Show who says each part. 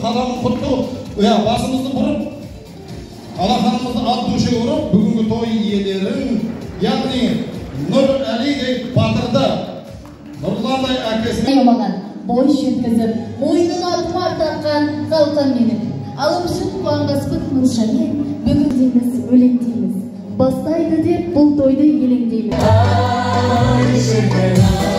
Speaker 1: қадамы құтты, иә, басымызды бұрып, алақанымызды от души ұрып, бүгінгі той иелерін, яғни Нұрәлидей батырды, Нұрландай әкесін
Speaker 2: аямаған, бой жеткізіп, мойнына тұмар таққан қалқам менің. Алып жүн қуанғаспын Нұршамен, бүгін дейміз, өлең дейміз. Бастайды деп бұл тойды елеңдейміз.
Speaker 3: Ай, шіркін.